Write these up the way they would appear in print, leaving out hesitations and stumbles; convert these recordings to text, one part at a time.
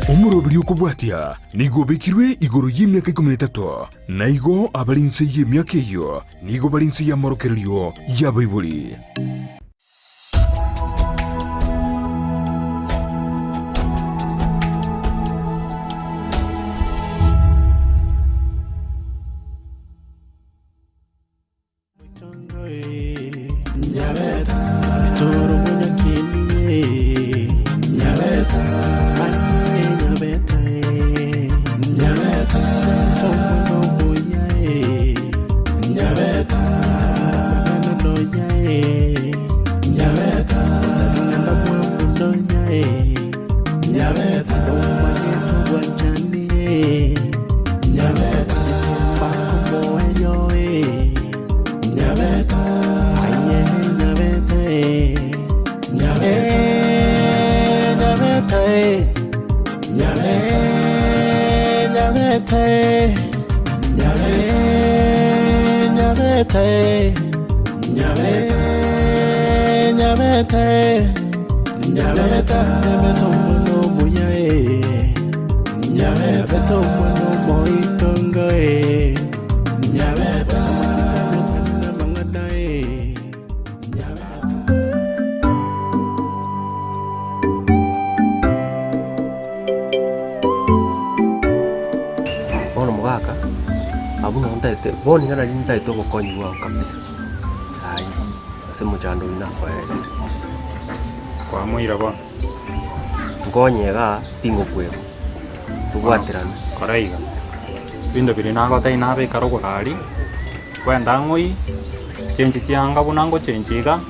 Omoroberi okobwatia nigo obekirwe igoro y'emiaka ikomi na etato, na igo abare inse y'emiaka eyio nigo bare inse y'amorokererio y'abaibori. Bono mogaka, abwo nabo ntagete, bono iga nari ntagete obokonyi bwao kabisa, saii, ase omochando oyio nakoeresire. Kwamoira bono. Nkonye igaa, tingokweba, tobwaterane. Kora iga, ebinto biria nagotebia nabeka rogoro aria, kwenda ng'oi, chenchi chianga buna ngochenchi iga,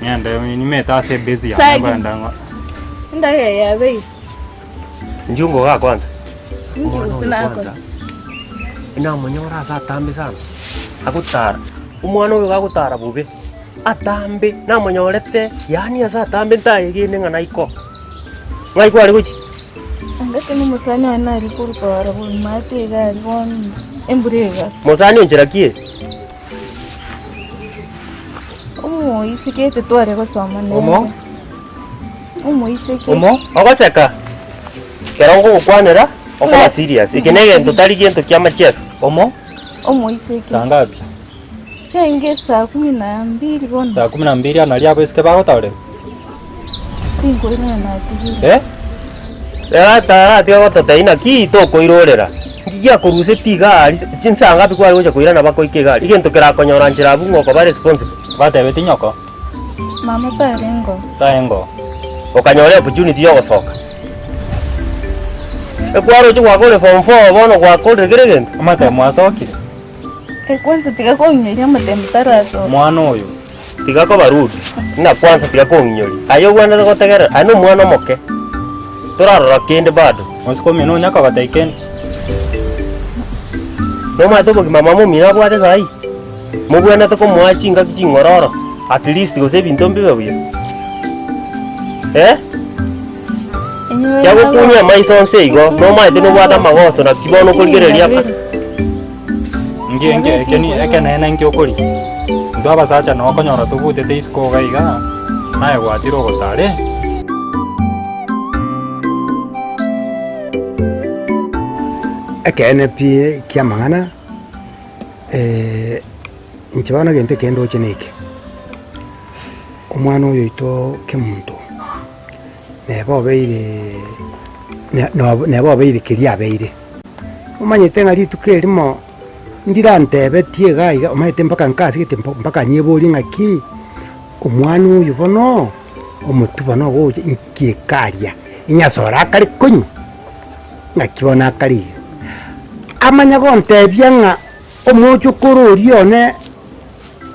ng'ende nimete ase ebase yane Sagi. nkoenda ng'o. Endagera yabeire. Inchuo ngogaa kwanza, Inki omwana gose oyo nakore? kwanza, namonyore ase atambe sana, agotara, omwana oyo gagotara bobe, atambe namonyorete yaani ase atambe ntayegene ng'a naiko. Ng'ai kware gochia? Angaki nomosani one nare korwa korora maate iga aria bono embura egakwa. Mosani onchera ki eye? Omoiseke titware gosoma nere. Omo? Omoiseke. Omo? Ogoseka, ekero ngogokwanera, okoba serious. Eke na egento tari gento kia amachiesa. Omo? Omoiseke. Saa ngapi? Chiaenge saa kumi na mbili bono. Saa kumi na mbili aa naria abaiseke bagotarerwa? Tinkoirana natigire. Eh? Rero atiga gototebia naki tokoirorera, nki giakorusetie iga aria chinsa ngapi kware gocha koirana bakoika iga aria, egento kerakonyora nchera abwo ng'a okoba responsible. Batebetie nyoko? Mama tarenge oo. Tarenge oo. Okanyora eopportunity ya ogosoka. Ekwaroche gwakorire form four bono gwakorire kera egento. Omanyete mwasokire? Kwanza tiga kong'inyoria amatemo tarasoka. Omwana oyo. Tiga koba rude, ng'a kwanza tiga kong'inyoria. Aye obwenerete gotegerera, aye nomwana omoke, torarora kende bado. Mosike omino onye akogotebia kende. Nomanyete obogima mama omino abwate saii, mobwenerete komoa chingaki ching'ororo, at least gose ebinto mbibe buya, eh? Yagokunyia amaiso onsi igo, nomanyete nobwate amagoso naki bono okorigereria aka. Nki enki eke ni ekeneene nki okoria? Intwe abasacha noo okonyora tobutete isiko iga iga, naye gwachire ogotara. Ekeene pi ki'amang'ana, inche bono egento eke ndoche neke, omwana oyo oito kemunto, neba obeire neba obeire keria abeire. Omanyete ng'a rituko erimo ndirantebetie iga iga, omanyete mpaka nkasegete mpaka nyeborie ng'aki, omwana oyo bono, omotwe bono ogocha inki ekaria, inyasore akare konywa, ng'aki bono akare iga. Amanya gontebia ng'a omochokoro oria one,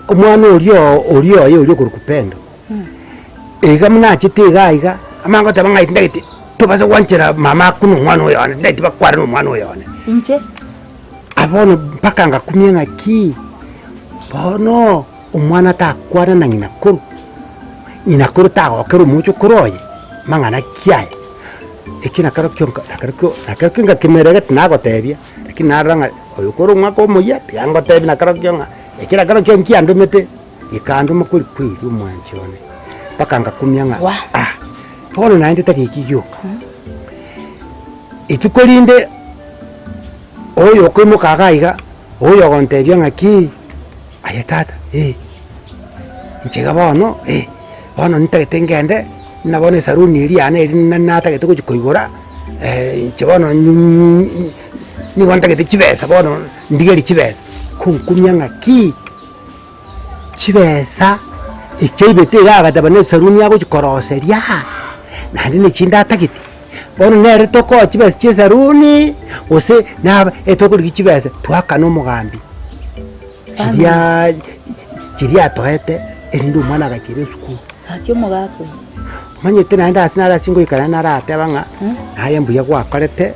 omwana oria oo oria oye oria okorokwa Pendo, iga buna achete iga iga, amanye goteba ng'a ntagete tobasa gwanchera mama akune omwana oyo one, ntagete bakwane na omwana oyo one. Inche. Abono mpaka ngakumia ng'aki, bono omwana takwana na ng'ina koro, ng'ina koro tagokera omochokoro oye, mang'ana ki aya? Eki nakerokio nka nakerokio nakerokio nkakemeregete nagotebia, lakini narora ng'a oyo kore omwaka omoyia, tiga ngotebie nakerokio ng'a eki nakerokio nkiandomete. Gekandoma kweri kweri omwanchi one, mpaka ngakumia ng'a ah, bono naende tari eki gioka. Rituko rinde, oyo okoimoka iga iga, oyo ogontebia ng'aki, aye tata eh, inche iga bono eh, bono nintagete ngende, buna bono esaruni eria yane eria na natagete gochia koigora, inche bono nigo ntagete chibesa bono ndigerie chibesa, konkumia ng'aki. Chibesa echiaibete iga agateba na esaruni agochia koroseria naende na echinde atagete. Bono nere tokoa chibesa chia esaruni gose naba etokorigia chibesa twakane omogambi chiriaaa chiria atoete erinde omwana agachiera esukuru. Gaki omogaka oyo. Omanyete naende ase naro ase ngoikara narateba ng'a naye mbuya gwakorete.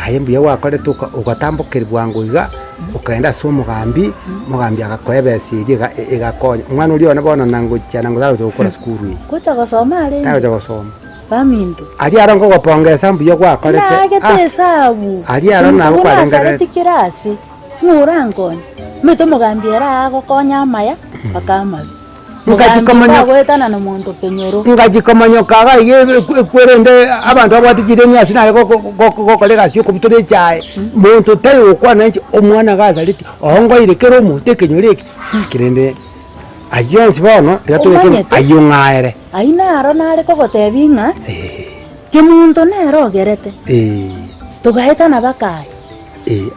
Aye mbuya gwakorete oka ogatambokerwa bwango iga, okaenda ase omogambi, omogambi agakoa ebesa eria ega egakonya. Omwana oria one bono nangochia nango tagocha gokora sukuru eye, Gocha gosoma arenge? tagocha gosoma. Baminto. Aria aro nkogopongesa mbuya gwakorete, Naagete ah, esabu. aria aro Omonto nabo buna kwarengerereti. asareti kera ase, ng'o orankonye? Omanyete omogambi ere agokonya amaya mpaka amabe. Ngachia komanya- Tagoetana nomonto kenyoro. Ngachia komanyoka iga iga ekwerende abanto babwate chiremi ase nare gokora egasi ya okobutora echae, monto tari gokwana inche omwana iga asareti, oongoire kera omonto ekenyoro eke, naki rende ayio onsi bono tiga tobeke Omanyete? ayio ng'aere. Ayio naro nare kogotebia ng'a, kemonto nere ogerete, togaetana baka aye.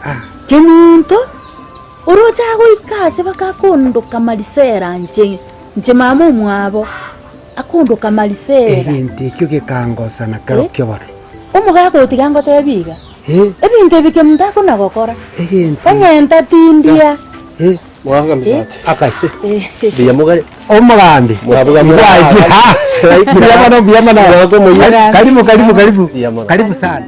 Kemonto. Oroche agoika ase bakakondoka Marisera inche, inche mama omwabo, akondoka Marisera. Egento ekio gekangosa na kerokio bono. Omogaka oyo tiga ngotebie iga, ebinto ebi kemonto akona gokora, Egento onye ntatindia. Mwanga misati. Akai. Mbuya mogare. Omogambi. Mwabuga Bwaji. Mbuya mono, mbuya mono. Karibu, karibu, karibu. Mbuya mono. Karibu sana.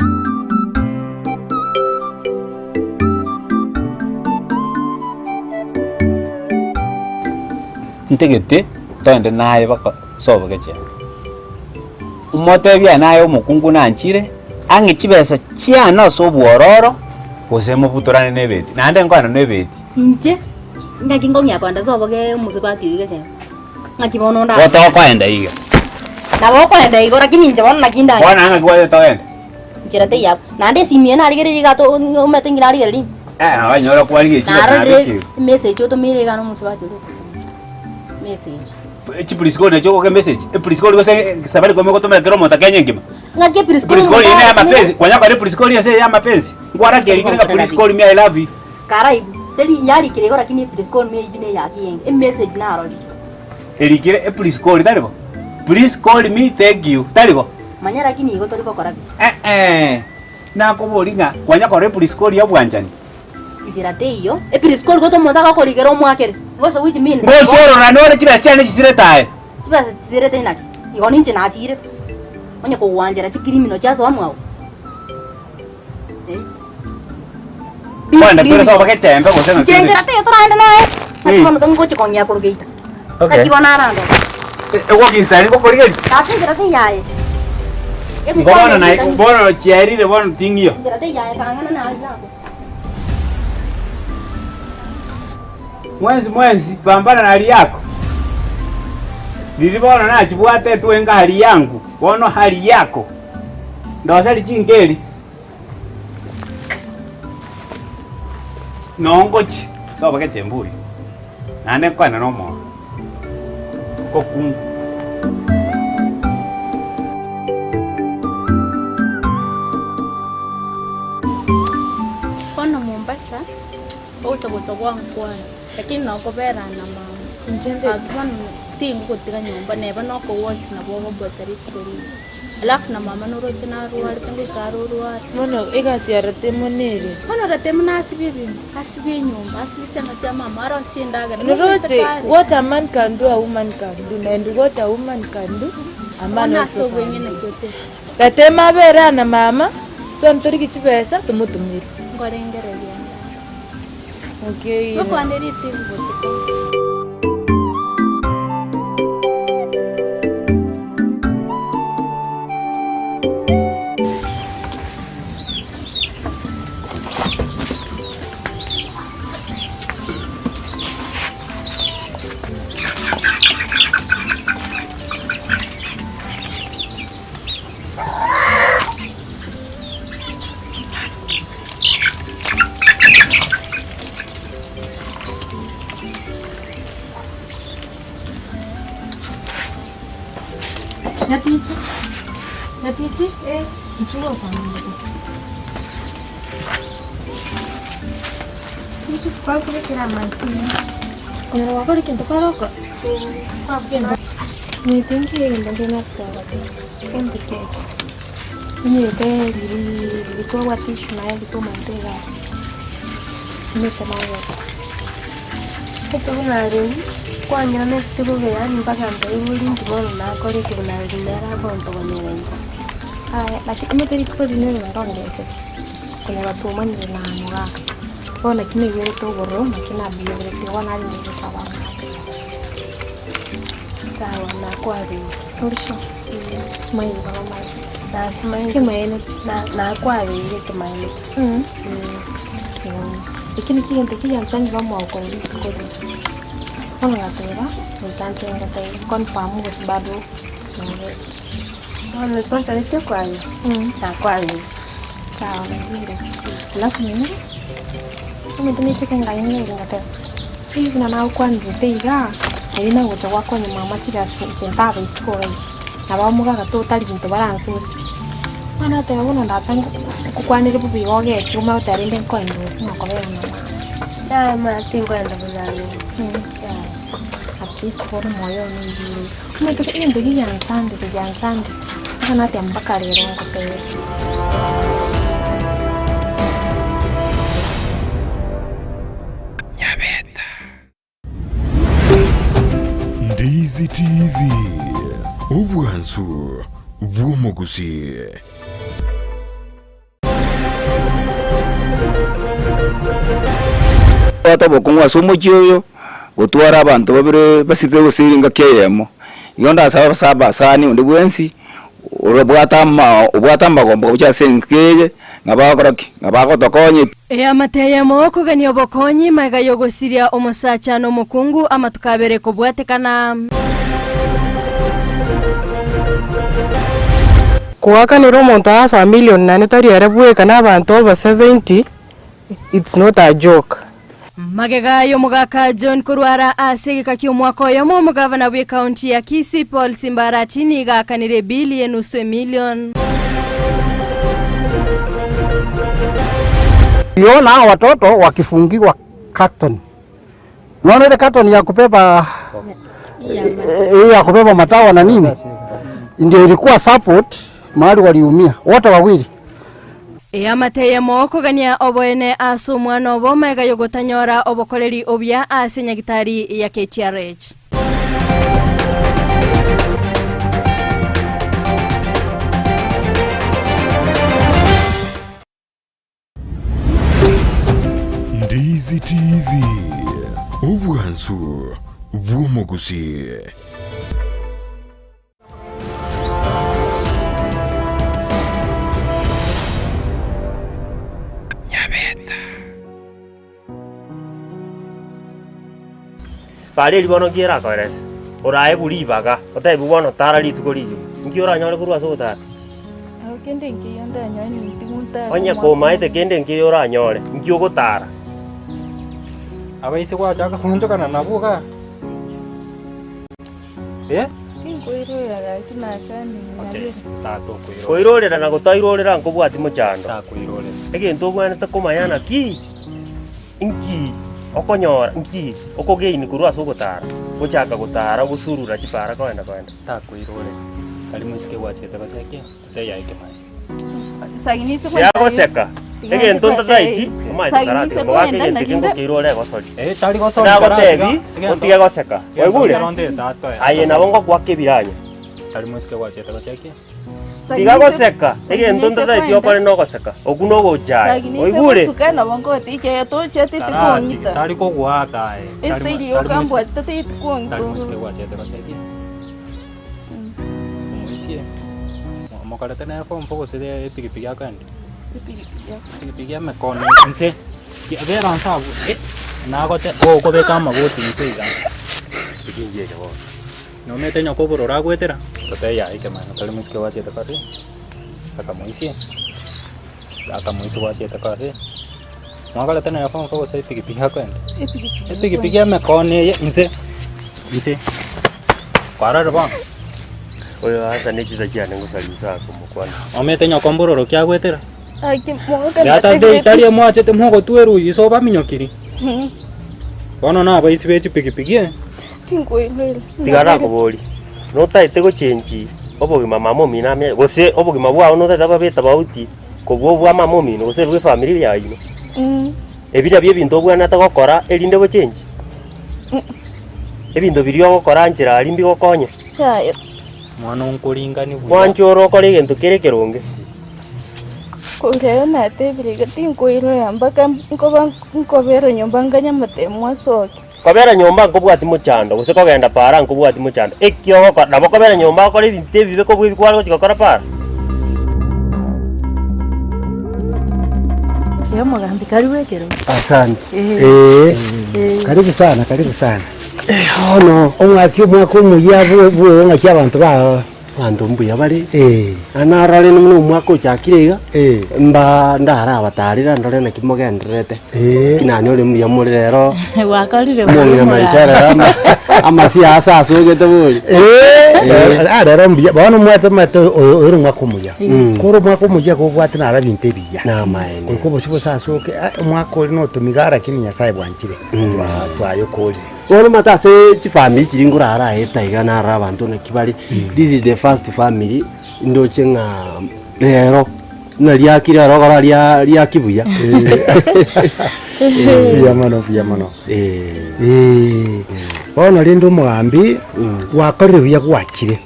Ntagete toende naye baka sobo gechembe. Omotebie aye naye omokungu nanchire, ang'e chibesa chiane ase obwororo, gose mobutorane na ebeti, naende nkoenda na ebeti. Inche, ngaki nkong'ea kogenda sobo ge omosubati oyio gechembe. Ng'aki bono nda. Bono tokoenda iga. Nabo okoenda igo lakini inche bono naki ndagende. Bono ng'aki gwachete togende? Nchera teiyo abwo. Naende esimi eye narigereria iga to omanyete inki narigereria? Eh, wanyora kwarigereria chibesa Narorire nabekire. emessage otomeire iga na omosubati oria okotomera. Message. Chipolice call nachio ogoka emessage, epolice call gose safaricom egotomera kera omonto Kenya engima. Ng'aki epolice call Police call omonto eye ya aratomere? mapenzi, kwanya kore epolice call ase ya mapenzi, nkwarake erikire ng'a police call me I love you. Karaibu, teri yarikire igo lakini epolice call me maybe neyaki enge, emessage narorire. Erikire epolice call tari bo? Please call me thank you, tari bo? Manya lakini igo tori gokora buya. Eh-eh, nakoboria ng'a kwanya korora epolice call ya obwanchani? Nchera teiyo, epolice call gote omonto agokorigera omoakere, gose which means Ngocha ororane ore chibesa chiane chisirete aye. Chibesa chisirete inaki? Igo ninche nachirete, onye kogwanchera chicriminal chiasoa mwao. Eh? Big Kwenda tore sobo criminals. gechembe gose ng'aki Inche ore? nchera teiyo toraende naye, naki bono tongochi kong'ea korwa geita. Okay. Naki bono arandore. Egokistari ngokorigeria? Gaki nchera teiyo aye. Igo bono naye bono chiarire bono ting'iyo. Nchera teiyo aye kang'ana naria abwo. Mwensi mwensi pambana na hali yako. Riria bono nachibwate etwenga hali yangu, bono hali yako. Ndoseri chinkeri. Nongochi sobo gechembe oyo. Naende nkoenda nomoro. Gokungu. Bono Mombasa, ogocha gocha gwankwana, lakini nokobera na mama. Inche nde- Gaki bono tingogotiga nyomba neba nokowatch nabo ogobuata rituko riria. Alafu na mama noroche narwarete ngoika arorware. Bono egasi ya Ratemo nere. Bono Ratemo nasibie ebinto, asibie enyomba, asibie chianga chia mama, arosie endagera. Noroche what a man can do a woman can do and what a woman can do a man Bono ase also can obweng'e do. naki oteba. Ratemo abere aa na mama, twani torigi chibesa tomotomere. Nkorengereria inde. Okay. Tokwane richibu botuko. Nyatichi, nyatichi, inchuo gocha ng'umbu. Inchuo twakobekera amache ime. Konyora gwakora egento kwarokora? Omanyete nki egento nkere nagoteba gento ki eke? Omanyete riria riria twabwate issue naye riria twamanyete igaa, omanyete nagocha. Eke buna riria kwanyoranete bobe yaani mpaka nkaigwa inki bono nakora eke buna riria nere agontogonyera inche. Aya lakini omanyete rituko riria nere narongeretie konyora twomanyire na mogaka, bono naki naigwerete obororo naki nabiyoberete bono narenge gosaba ng'a. Sawa nakwabeire. Ore sure? Smile baba maya. Nasmile. Kemaene pi. Nakwabeire ekemaene pi. Eki nakio egento kigianchani bamwagokora rituko riria. Bono ngateba, goika nche ngotebie confirm gose bado nobeti. Bono twansanete okwabera? Nakwabeire. Sawa naigure. Alafu naende, omanyete nachete nkayengeria ngateba. Riria buna nagokwanirete igaa, naende nagocha gwakonya mama chigasi inche ntaba isiko iga iga, nabo omogaka totari binto baranse gosibia. Bono nateba bono ndacha nkokwanere bobe iga ogechi omanye goteba rende nkoenda ore ng'a okobera na mama. Yaya mama tinkoenda bosani. Yaya. At least bono omoyo one oigure iga. Omanyete egento ekia gianchandete gianchandete, mpaka nateba mpaka rero ngotebe. Nyabeta. Ndizi TV, obwansu bw'omogusii. Bwate obokong'u ase omochie oyo, gotwara abanto babere basirete gose engaki eyemo. Igo ndasabe ase abasani onde bwensi, orobwate ama obwate amagombo gochia ase engaki eye, ng'a bagokora ki? Ng'a bagotokonya. Eamate eyemo okogania obokonyi magega y'ogosiria omosacha na omokungu amatuko abere kobwatekana. Koakanera omonto half a million naende tari ere bweka na abanto over 70, it's not a joke. Magega y'omogaka John korwara ase egeka ki'omwaka oyomo, omogavana bw'ekaunti ya Kisii Paul Simba Arati nigo aakanire ebili y'enusu emilion. Tuliona hao watoto wakifungiwa carton. Unaona ile carton ya kubeba hii ya kubeba matawa na nini, ndio ilikuwa support mahali waliumia wote wawili. Eamate eyemo okogania oboene ase omwana obo magega y'ogotanyora obokoreri obuya ase nyagitari ya KTRH. Ndizi TV, obwansu bw'omogusii. Bara eria bono nki erakoerese? Oraegwe ribaga, otebiwe bono tara rituko rigima, nki oranyore korwa ase ogotara? Aro kende nkeiyo ndanyore nintigwe ntare Onye omwaka komaete kende nkeiyo oranyore, nki ogotara? Abaise gwachaka goonchokana nabwo igaa, eh? Tinkoirorera gaki nakani Okay, nyabere. sawa tokoirorera. Koirorera na gotairorera nkobwati mochando. Takoirorera. Egento obwenerete komanya naki, inki okonyora, nki okogain korwa ase ogotara, gochaka gotara gosurura chipara koenda koenda. Takoirorera. Tari moiseke gwachete gochekia, totebi aye kemani. Yagoseka, egento ntataeti, omanyete karate, omogaka egento eke ngokeire ore egosori. Nagotebi, otige goseka, waigure? Aye nabo ngokwaka ebiranya. Tiga goseka, egento ntataeti okore nogoseka, okwo nogochaya, waigure? Omoisie, mokorete nere form four gose epigipigi akoenda? Epigipigi emekono inse, bera inse abwo eh, nagote gokobeka amagoti inse iga. Nomanyete onye kobororo agoetera, totebie yaya ekemang'ana tari moiseke gwachete kare, akamoisia, akamoisia gwachete kare, mwakorete nere form four gose epigipigi akoenda? Epigipigi emekono eye inse, inse. Kwarorire bono? Oyo asa ne chisa chiane ngosaria inse akomokwana. Omete nyoko mbororo ki agwetera? Aki mogoka Yata nategerete. tari emwachete mogotwerwa iso obaminyokiri. Bono nabaisi be chipigipigi eh. Tinkoigwera. Tiga nakoborie, notaete gochenchi obogima mama omino ame gose obogima bwao notaete babe tofauti kobua obwa mama omino gose bwa efamiri yaino? Ebi nabio ebinto obwenerete gokora erinde gochenchi? Ebinto biria ogokora nchera aria mbigokonye? Yaya. Mwana onkoringani buya. Mwanche ore okore egento kere ekeronge. Korwa natebire iga tinkoirora mpaka nkoba nkobera nyomba nganye amatemo asoke. Kobera nyomba nkobwati mochando, gose kogenda para nkobwati mochando. Eki ogokora, nabo kobera nyomba okore ebinto ebibe kobua ebi kware gochia gokora para. Ee omogambi karibu ekerogo. Asante. Eh. Eh. Eh. Karibu sana, karibu sana. Bono omwaki omwaka omuya bwe bwe ng'aki abanto ba Abanto mbuya bare, Eh. na narore buna omwaka ochakire iga, Eh. mba ndarabatarera ndore naki mogendererete. Eh. Naki nanyore mbuya more rero, Gwakorire buya omong'ina maisha omogambi. rero ama amasiasa asogete bori. Eh, ah rero mbuya bono omwate omanyete oyo oyo omwaka omuya. Kore omwaka omuya gobwate naro ebinto ebiya. Namaene. Goika obosio bosasoke, ah omwaka oria notomiga lakini Nyasaye bwanchire, twa twayokorire. Bono omanyete ase chifamiri chiria nkorara aye iga narora abanto naki bare, this is the first family ndoche ng'a rero buna riakire oro okora ria riaki buya. Mbuya mono, mbuya mono. Eh, bono rende omogambi, gwakorire buya gwachire.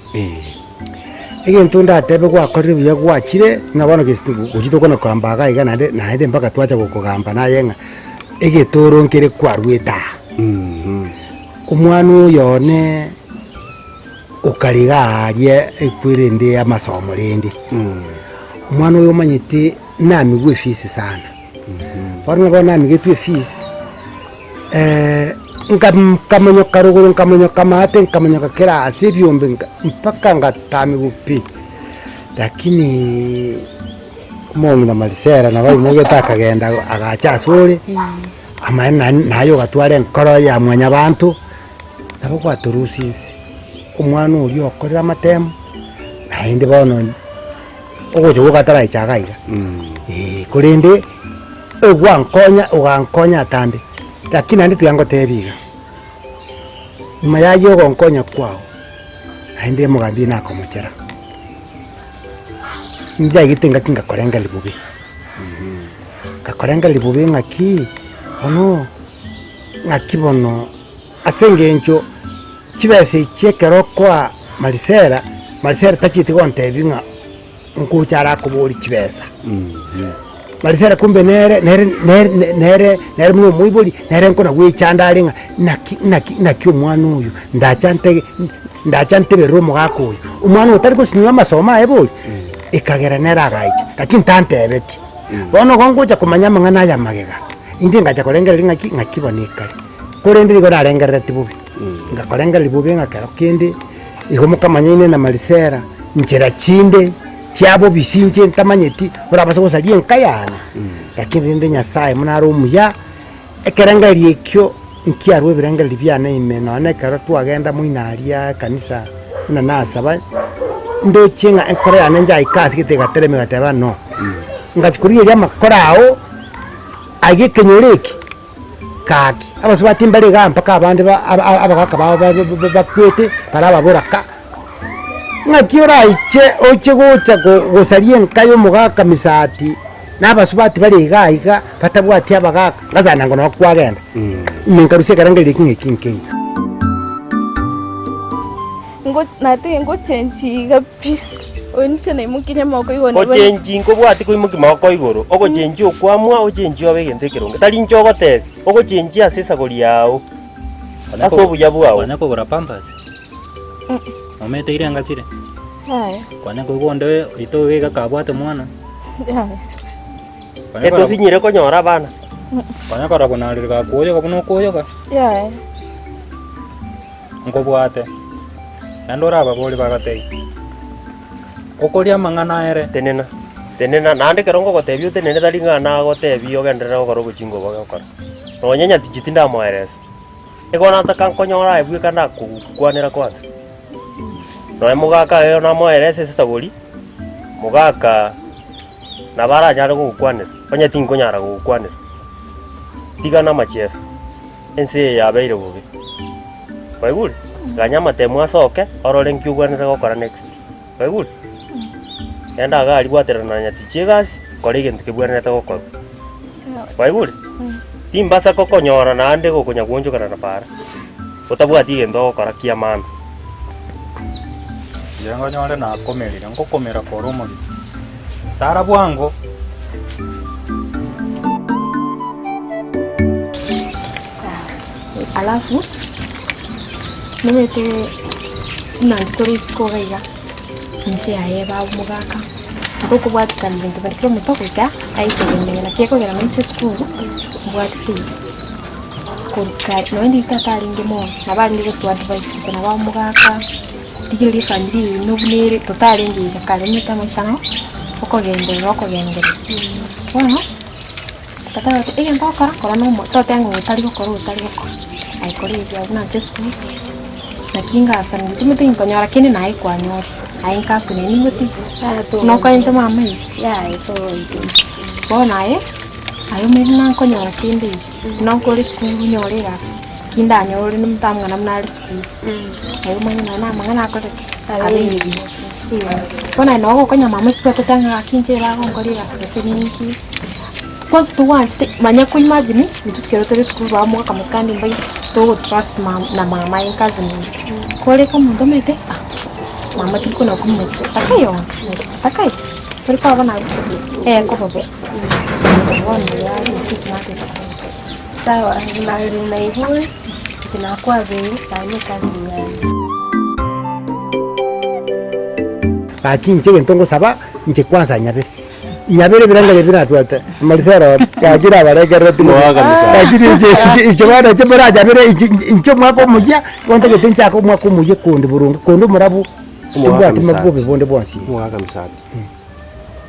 Egento ndatebe gwakorire buya gwachire, ng'a bono gese gochia tokona kogamba iga iga naende naende mpaka twacha gokogamba naye ng'a egetoro nkere kwarwete aa. Omwana oyo one okare iga aria ekwerende amasomo rende, omwana oyo omanyete namigwe efees sana, bono nabo namigetwe efees nkamonyoka rogoro nkamonyoka maate nkamonyoka kera ase ebiombe nka mpaka ngatamigwa pi, lakini omong'ina Marisela nabo aimogete akagenda agacha asore. Amaene naye naye ogatwara enkoro ya mwanyabanto, nabo gwatorusia inse. Omwana oria okorire amatemo, naende bono ogocha gwoka ataraicha iga iga, eh, korende ogwankonya ogankonya atambe, lakini naende tiga ngotebie iga, nyuma ya ayio ogonkonya kwao, naende omogambi nakomochera, njaigete engaki ngakorengereria bobe. Ngakorengereria bobe ng'aki bono, ng'aki bono ase eng'encho chibesa echi ekero okoa Marisela, Marisela tachieti gontebia ng'a nkocha arakoborie chibesa. Marisela kumbe nere nere nere nere nere buna omoibori, nere nkona goechanda are ng'a naki naki naki omwana oyo ndacha ntege ndacha nteberere omogaka oyo, omwana oyo tari gosinywa amasomo aye bori. Ekagera nere agaicha, lakini tantebeti. Bono igo ngocha komanya amang'ana aya magega, inche ngacha korengereria ng'aki, ng'aki bono ekare. Korende nigo narengereretie bobe, ngakorengereria bobe ng'a kero kende, igo mokamanyaine na Marisela, nchera chinde chia bobisi inche ntamanyeti, orabase gosaria enka yane. Lakini rende Nyasaye buna are omuya, ekerengererio ekio nkiarwa ebirengererio biane ime nonya na ekero twagenda moino aria ekanisa buna nasaba, ndoche ng'a enkoro yane njaika ase gete egaterema egateba no. Ngachia korigereria amakoro ao, aiga ekenyoro eke, gaki, abasubati mbare igaa mpaka abande ba aba abagaka babo ba ba bakwete, bare ababoraka. Ng'aki oraiche oche gocha go gosaria enka ya omogaka misati, na abasubati bare iga iga, batabwati abagaka, ngasana ngo noo kwagenda. Ime nkarusia ekerengererio eki ng'a eki nkeiyo. Ngo natege ngochenchi iga pi, oyo inche naimokirie amaboko igoro nabo Gochenchi nkobwati koimokia maboko igoro, ogochenchia okwamua ochenchie obe egento ekeronge. Tari inche ogotebi, ogochenchia ase esagori yao, ase obuya bwao. Kwanya kogora pampers? Omanyete irenga chire? Yaya. Kwanya koigwa onde oito iga kabwate mwana? Yaya. Etosinyire konyora abana. Kwanya korora buna arire gakoyoga buna okoyoga? Yaya. Nkobwate, naende orababori bagatebia, Okoria amang'ana ere. Tenena, tenena, naende ekero ngogotebia otenene tari ng'a nagotebie ogenderere gokora obochingo obo ogokora. Nonye nyatichi tindamoeresa. Igo nataka nkonyore aye bweka ndakogokwanera kwanza. Nonya mogaka aye namoerese ase esaburi, mogaka nabo aranyare gogokwanera, onye tinkonyara gogokwanera. Tiga namachieso, ense eye yabeire bobe. Kwaigure? Ganya amatemu asoke, orore nki obwenerete gokora next. Kwaigure? Genda iga aria bwaterana na nyatichi egasi, kora egento kebwenerete gokorwa. Kwaigure? Timbasa kokonyora naende gokonya goonchokana na para, otabwati egento ogokora kia maana. Inche nkonyore nakomerire, ngokomera kore omorito, tara bwango. Alafu nomanyete buna intwe tore isiko iga iga, inche aye baba omogaka, ntokobwatikana binto bari kera omonto goika aitegemee naki ekogera nainche esukuru mbwatete iga. Korwa kare nonye ndiri tata arenge moyo, nabo arenge gotu advise inche nabo omogaka, rigereria efamiri eye buna ere totarenge iga kare omanyete amaisha naro okogenderera okogenderera. Bono. Tata agoteba egento ogokora kora na omoyo, toteba ng'a otari gokora otari gokora, aye kora ebi abwo nache esukuru, naki ngasanire timanyeti nkonyora kende naye kwanyorire, aye nkasenire nigo ti nokoente mama iga. Bono aye, aye omanyete buna nkonyora kende iga, buna nkore esukuru nyore egasi, ki ndanyore nimonto amang'ana buna are sikuhizi, aye omanye nonye na amang'ana akorire ki? Abeire buya. Bono aye nabo ogokonya mama isiko ototebe ng'a gaki inche bagonkora egasi gose ninki. Kwanza togwanchete manya ko imagine intwe ekero tore esukuru bamoaka motandi mbai togo trust mama na mama aye cousin oyo. Koreka omonto omanyete ah mama tiri kona komochia takayo takayo tori koba nabo eh koba bo bono Sawa, buna naigure, inche nakwabeire, naye ne cousin yane. Gaki inche egento ngosaba, inche kwanza nyabere. Nyabere ebirengererio binatwete amarisero gaki nabarengerereti mono. Moa kabisa. Lakini inche inche inche bono inche moranyabere inche inche omwaka omoyia, bono ntagete nchake omwaka omoyia konde boronge, konde omorabu, Omwaka timbwati misati. mabobe bonde bwonsi. Omwaka misati.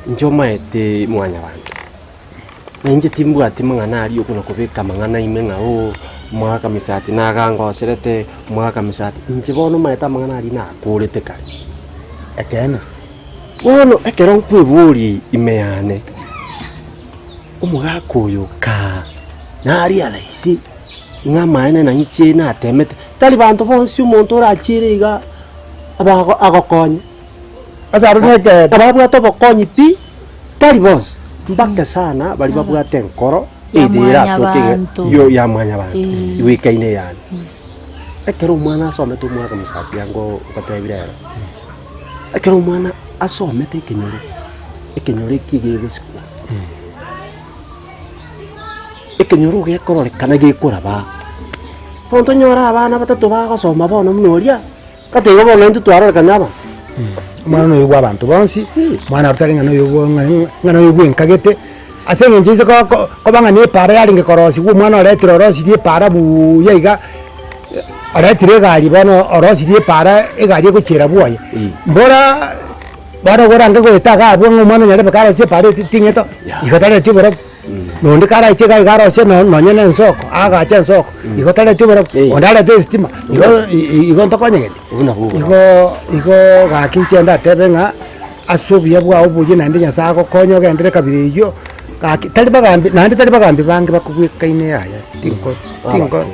Inche omaete mwanyabanto, na inche timbwati mang'ana aria okona kobeka amang'ana ime ng'a ooh, omwaka misati nagangoserete, omwaka misati, inche bono omaete amang'ana aria nakorete kare. Ekeene. Bono ekero nkweboria ime yane, omogaka oyo kaa naria rahisi, ng'a amaene na inche natemete, tari banto bonsi omonto orachiere iga abago agokonye. Ase aro nekeene. Ababwate obokonyi pi, tari bonsi, mbake sana baria babwate enkoro Ya eye eratoke iga mwanyabanto. yo ya mwanyabanto, Eh. igwekaine eyane. Ekero omwana asomete omwaka mosacha ango ngotebire ero. Ekero omwana asomete ekenyoro, ekenyoro eki gegosikwa, ekenyoro gekororekana gekoraba, bono tonyore abana batato bagosoma bono buna oria, gati igo bono intwe twarorekana aba. Omwana noyo bwa abanto bonsi, omwana otari ng'a noyo bwa ng'a ng'a noyo bwenkagete, ase eng'encho ase ko- ko koba ng'a na epaara yarenge korosigwa omwana oretire orosirie epaara buuya iga. Oretire egari bono orosirie epaara egari egochiera bwoye, mbora bono orange goeta iga abwo ng'a omwana onyare mpaka arosie epaara eti ting'eto, igo tareti oborabu. Na onde karaiche iga iga arosie no nonye na ensoko, aagache ensoko, igo tareti oborabu, onde arete esitima, igo igo ntokonyegeti. Igo igo gaki inche ndatebe ng'a ase obuya bwao boria naende Nyasaye agokonye ogenderere kabira eywo, gaki tari bagambi naende tari bagambi bange bakobwekaine yaya tinko tinko.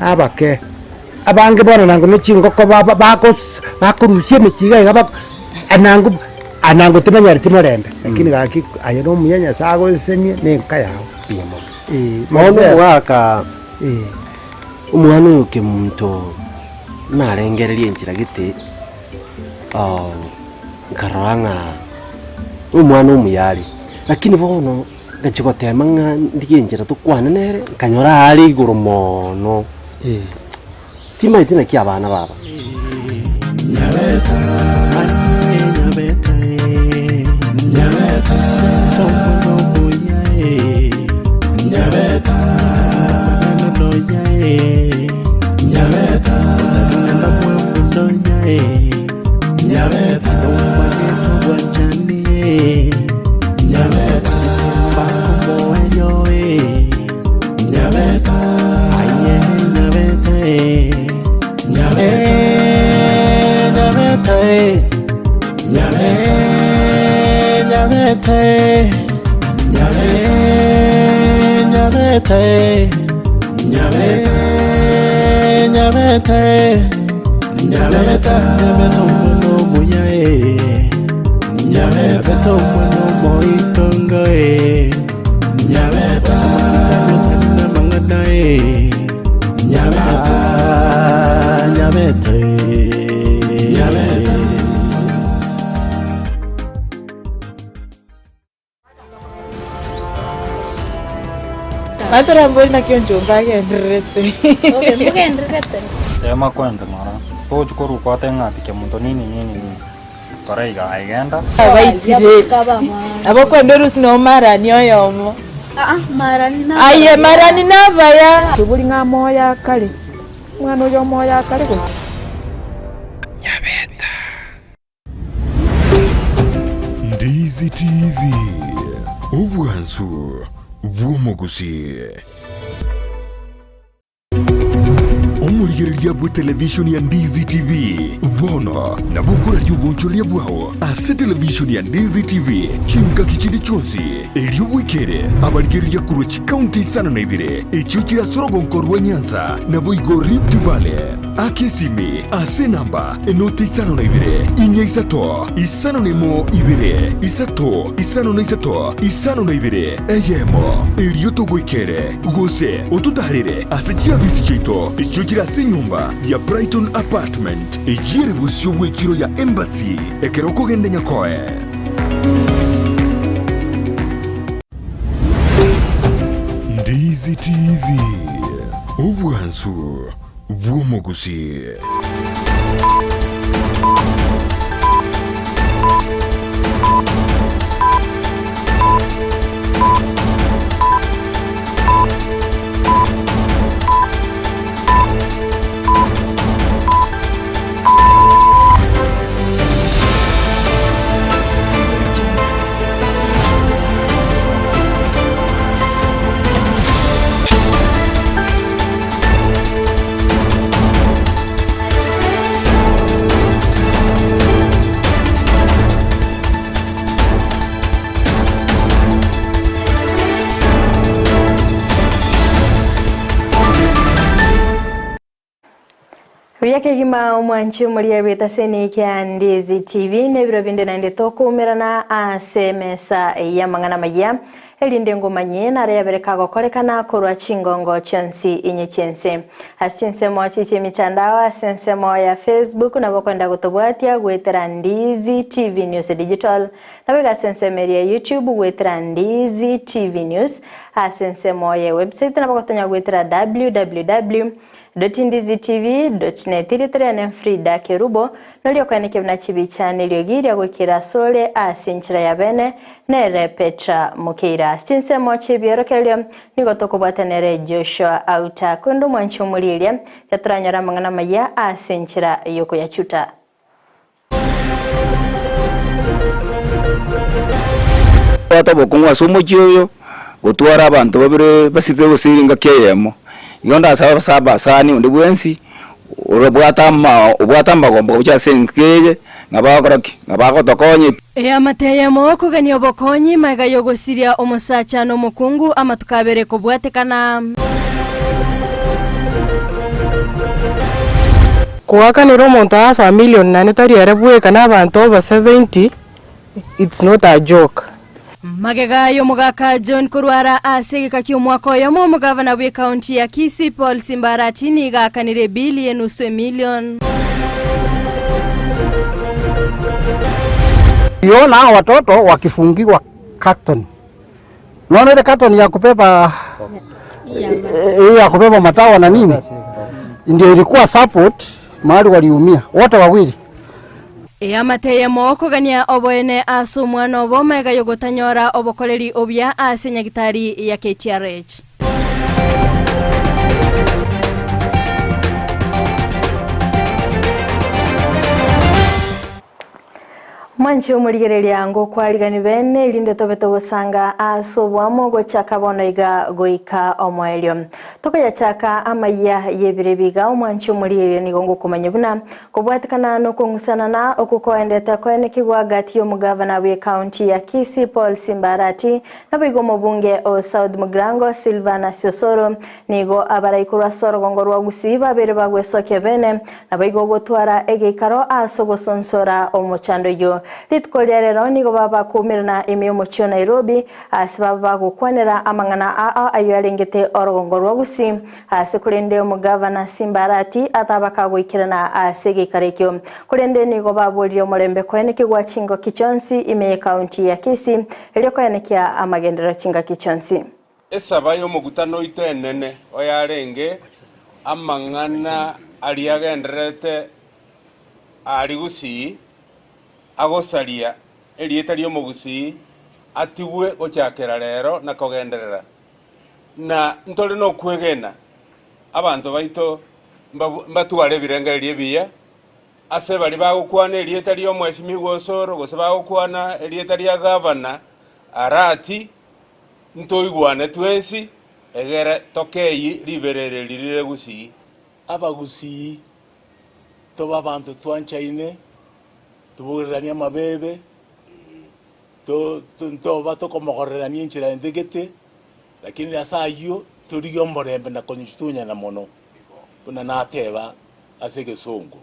Nabake, abange bono nango ne chingoko baba bakos bakorusia emechie iga iga bako anango anango timanyareti morembe, lakini gaki aye na omuya Nyasaye agosesenie na enka yago. Mbuya mono. Eh, Bono Marcel. omogaka Eh. omwana oyo kemunto narengereria enchera gete nkarora ng'a omwana omuya are, lakini bono Ngachia gotema ng'a ndigie enchera tokwane nere, nkanyora are igoro mono. Timanyeti naki abana baba. Nyabete, nyabe, nyabete, nyabe, nyabete, nyabete, nyabete omwana omuya eh. Nyabete omwana omoitongo eh. Nyabete omosikani otari namang'ana eh. Nyabete, nyabete, nyabete. Batora mbori naki onchomba agendererete. Okay, mogendererete. Tema kwenda ng'ora, tochi korwa kwate ng'ati kemonto nini nini nini, tora iga aye genda. Abaichire. Nabo kwenda orusi no marani oyomo. Aye marani nabaya. Tobori ng'a moyo akare, omwana oyo omoyo akare gose. Ndizi TV, obwansu bw'omogusii. Omorigereria bw'etelevishoni ya Ndizi TV bono nabo okoraria obonchoreria bwao ase televishoni ya Ndizi TV chingaki chinde chionsi, erio bwekere abarigereria korwa chikaunti isano na ibere echio chire ase orogonko rwa Nyanza naboigo Rift Valley. Aka esimi ase enamba enoti 52 4 3 5 1 2 3 5 3 52 eyemo, erio togoikere, gose ototaarere ase chiabisi chiaito echio chire ase enyomba ya Brighton Apartment, eyio ere bosio bw'echiro ya Embassy ekero okogenda Nyakoe. Ndizi TV, obwansu bw'omogusii. Buya kegima omwanchi omoria bw'etase nekia Ndizi TV nebiro binde naende tokoumerana ase emesa y'amang'ana amayia Erinde ngomanye nare yabere kagokorekana korwa chingongo chionsi inye chi'ense. Ase chinsemo chi chi'emitandao ase ensemo ya Facebook nabo okwenda gotobwatia goetera Ndizi TV News Digital, naboigo ase ensemo eria ya YouTube goetera Ndizi TV News, ase ensemo ye website nabo ogotonya goetera www. Dotindizitv.net Erieta riane Frida Kerubo, noria okoenekia buna chibicha neriogi ria goikera asore ase enchera ya bene, nere Petra Mokeira. Ase chinsemo chi'ebiorokererio nigo tokobwata nere Joshua Auta. Korende omwanchi omorieria, tiatoranyora amang'ana amaya ase enchera y'okoyachuta. Bwata obokong'u ase omochie oyo, gotwara abanto babere basirete gose engaki eyemo. Igo ndasabe ase abasani onde bwensi, orobwate ama obwate amagombo gochia ase enka eye, ng'a bagokora ki? Ng'a bagotokonya. Eamate eyemo okogania obokonyi magega y'ogosiria omosacha na omokungu amatuko abere kobwatekana. Koakanera omonto half a million naende tari ere bweka na abanto over 70 it's not a joke. Magega y'omogaka John korwara ase egeka ki'omwaka oyomo, omogavana bw'ekaunti ya Kisii Paul Simbarati nigo aakanire ebili y'enusu emilion. Uliona hao watoto wakifungiwa carton. Unaona ile carton ya kubeba hii ya kubeba matawa na nini, ndio ilikuwa support mahali waliumia wote wawili. Eamate eyemo okogania oboene ase omwana obo magega y'ogotanyora obokoreri obuya ase nyagitari ya KTRH. Mwanche omorigereria ngokwarigani bene, erinde tobe togosanga ase oboamo gochaka bono iga goika omoerio. Tokoyachaka amayia y'ebiro ebi iga, omwanche omorigereria nigo ngokomanya buna kobwatekana nokong'usanana okwo koendete koenekigwa gati y'omogavana bw'ecounty ya Kisii Paul Simba Arati naboigo omobunge o South Mugirango Silvanus Osoro nigo abarai korwa ase orogongo rwa Gusii babeire bagwesokia bene Naboigo ogotwara egeikaro ase ogosonsora omochando oyio. Rituko ria rero nigo baba bakoumerana ime y'omochie o Nairobi, ase baba bagokwanera amang'ana ao ayio arengete orogongo rwa Gusii, ase korende omogavana Simba Arati ataba kagoikerana ase egeikaro ekio. Korende nigo baborire omorembe koenekigwa chingoki chionsi ime y'ekaunti ya Kisii, erio koenekia amagenderero chingaki chionsi. Esaba y'omogutano oito enene oyarenge amang'ana aria agendererete aria Gusii, agosaria erieta ri'omogusii atigwe gochakera rero na kogenderera. Na ntore nokwegena abanto baito mbatware ebirengererio ebiya ase baria bagokwana erieta ri'omwesimigwa Osoro gose bagokwana erieta ria gavana Arati, Ntoigwane twensi, egere tokeyie riberera eri rire Gusii. Abagusii tobe abanto twanchaine, tobogereranie amabebe, ntoba tokomogorerania enchera ende gete, lakini ase ayio torigie omorembe na konyutunyana mono, buna nateba ase egesongo.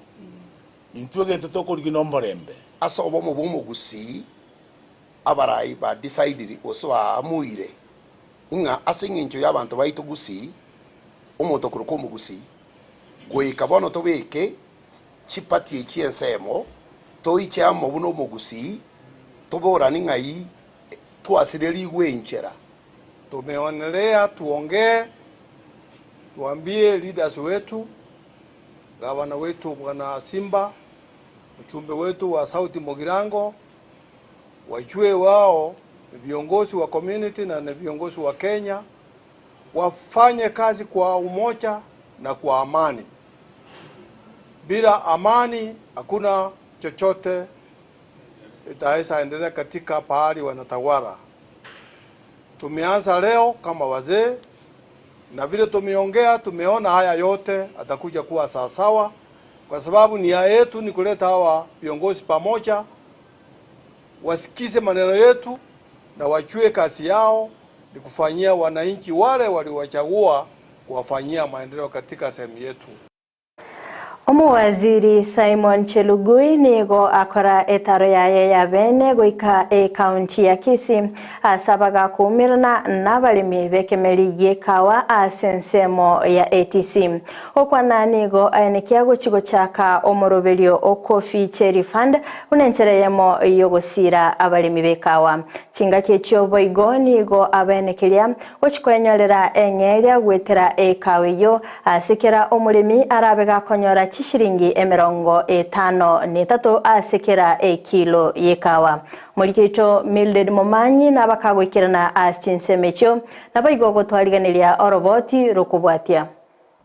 Intwe egento tokorigia nomorembe. Ase obomo bw'omogusii Abarai ba decided gose baamuire ng'a ase eng'encho y'abanto baito Gusii, omonto okorokwa Omogusii, goika bono tobeke chiparty echi ensemo, toiche amo buna Omogusii, toborani ng'ai twasirerigwe enchera. Tumeonelea tuongee, tuambie leaders wetu, gavana wetu Bwana Simba, mchumbe wetu wa South Mugirango, wajue wao ni viongozi wa community na ni viongozi wa Kenya, wafanye kazi kwa umoja na kwa amani. Bila amani hakuna chochote itaweza endelea katika pahali wanatawala. Tumeanza leo kama wazee na vile tumeongea, tumeona haya yote atakuja kuwa sawasawa, kwa sababu nia yetu ni kuleta hawa viongozi pamoja, wasikize maneno yetu na wajue kazi yao ni kufanyia wananchi wale waliowachagua, kuwafanyia maendeleo katika sehemu yetu. Omowaziri Simon Chelugui nigo akora etaro yaye ya bene goika ekaunti ya Kisii ase abagakoumerana nabaremi b'ekemeri gi'ekawa ase ensemo ya ATC. Gokwana nigo aenekia gochi gochaka omoroberio o Coffee Cherry Fund buna enchera eyemo y'ogosiira abaremi b'ekawa. Chingaki echio boigo nigo abaenekeria gochi kwenyorera eng'eria goetera ekawa eyio ase kera omoremi arabe gakonyora chishiringi emerongo etano na etato ase kera ekilo y'ekawa. Moriki oito Mildred Momanyi nabakagoikerana ase chinsemo echio, naboigo gotwariganeria oroboti rokobwatia.